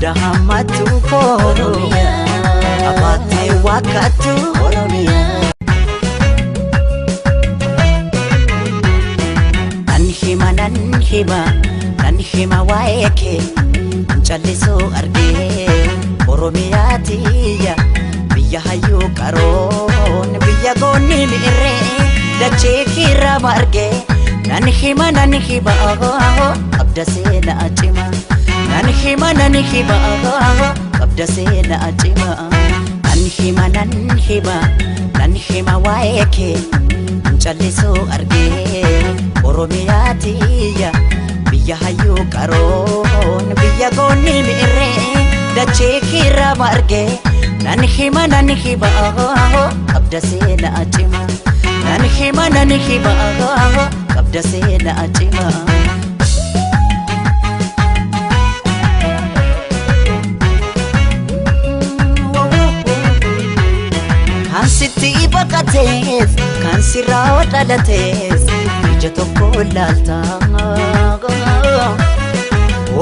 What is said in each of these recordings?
Hunda hammatu koo Qabaatee wakkattu Nan hima nan hima nan hima waa'ee kee Callisuu argee Oromiyaa tiyya biyya hayyuu qaroon biyya goonni mi'irree dachee kiirraa argee nan hima qabda seenaa cima nan hima qabda seenaa cima nan hima nan hima nan hima waa'ee kee callisuu argee Oromiyaa tiyya biyya hayyuu qaroon biyya goonni mi'irree dachee kiirraa argee nan hima qabda seenaa cima nan hima qabda seenaa cima. Kan sitti baqatees kan sirraa dhalatees ija tokko ilaalta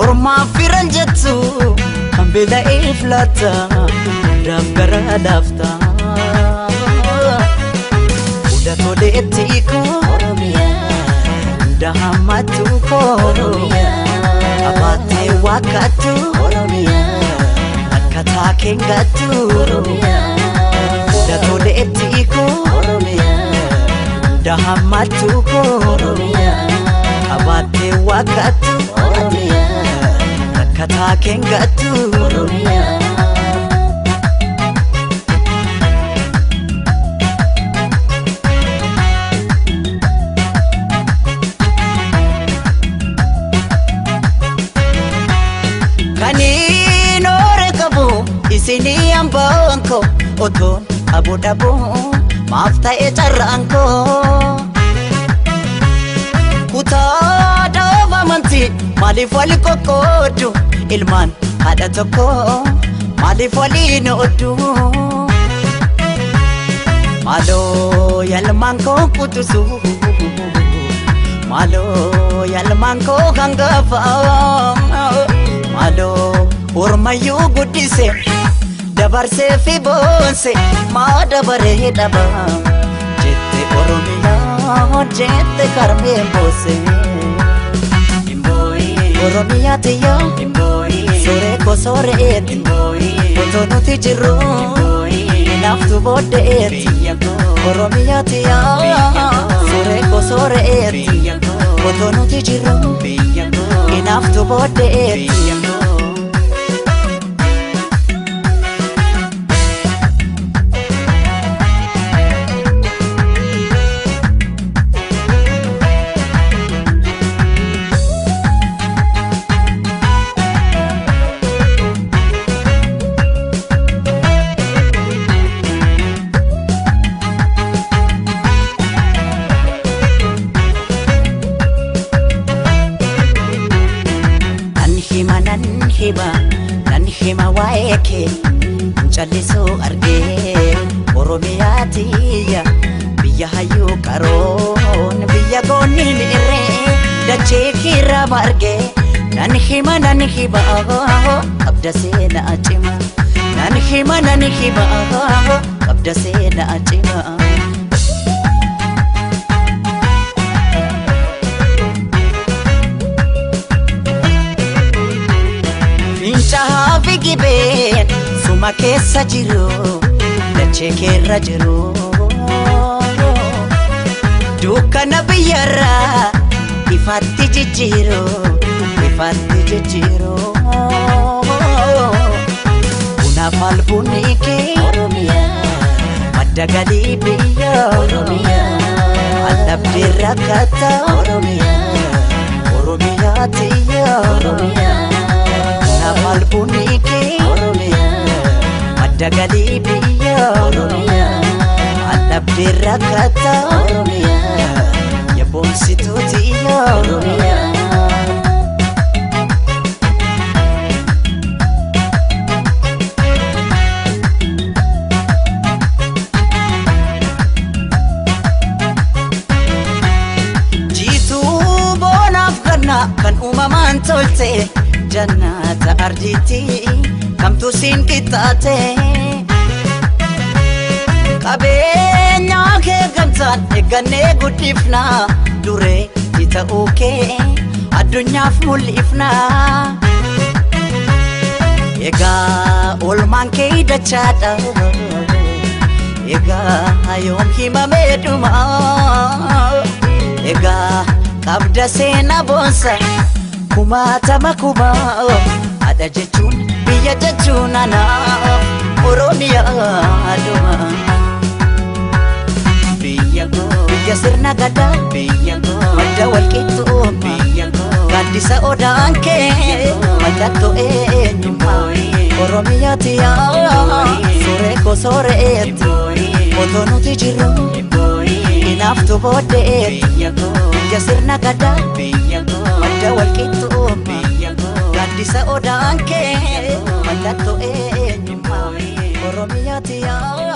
Ormaaf firan jettu kan beela'eef laata hundaaf gara laafta Hunda toleetti koo hunda hammatu koo Qabaatee wakkattu akkataa keengattu Hunda toleetti koo hunda hammatu koo Qabaatee wakkattu akkataa keengattu Kaniin oore qabu isinii hambaan koo otoon qabu dhabuu maaf ta'e carraan koo Kutaa dhaaba amantii maaliif wali qoqqooddu ilmaan haadha tokko maaliif waliin ooddu Maaloo yalmaan koo qutusu maaloo yalmaan koo hangafa Maaloo ormayyuu guddise dabarsee fi boonse maa dabaree dhaba jette Oromiyaa jette karmeen boose Oromiyaa tiyya sooree koo sooreeti otoo nuti jirru naaftu booddeeti Oromiyaa tiyya sooree koo sooreeti otoo nuti jirru naaftu booddeeti. Nan hima waa'ee kee callisuu argee Oromiyaa tiyya biyya hayyuu qaroon biyya goonni mi'irree dachee kiirraa argee nan hima qabda seenaa cima nan hima qabda seenaa cima. Fincaa'aa fi gibeen suma keessa jiru dachee keerra jiru Dukkana biyyarraa ifaatti jijjiiru ifaatti jijjiiru Bunaaf albuunni kee madda galii biyya Allabdee rakkata Oromiyaa tiyya Bunaaf albuunni kee madda galii biyya Allabdee rakkata Yaboonsituu tiyya Jiituu boonaaf ganna kan uumamaan tolte Jannata ardiitti kamtu siin qixxaate. Qabeenya kee gamtaan eeggannee guddifna, duree ta'uu kee addunyaaf mul'ifna. Egaa oolmaan kee dachaadha. Egaa yoom himamee dhuma. Egaa qabda seenaa boonsa kumaatama kuma. Haadha jechuun, biyya jechuun anaaf Oromiyaa dhuma. Biyya koo, biyya sirna gadaa, biyya koo, madda walqixxuu, biyya koo, gaaddisa odaan kee mallattoo eenyummaa. Oromiyaati yaa suuree koo sooreetti, otoo nuti jirru hinaaftu booddeetti. Biyya sirna gadaa, madda walqixxuu, gaaddisa odaan kee mallattoo eenyummaa. Oromiyaati yaa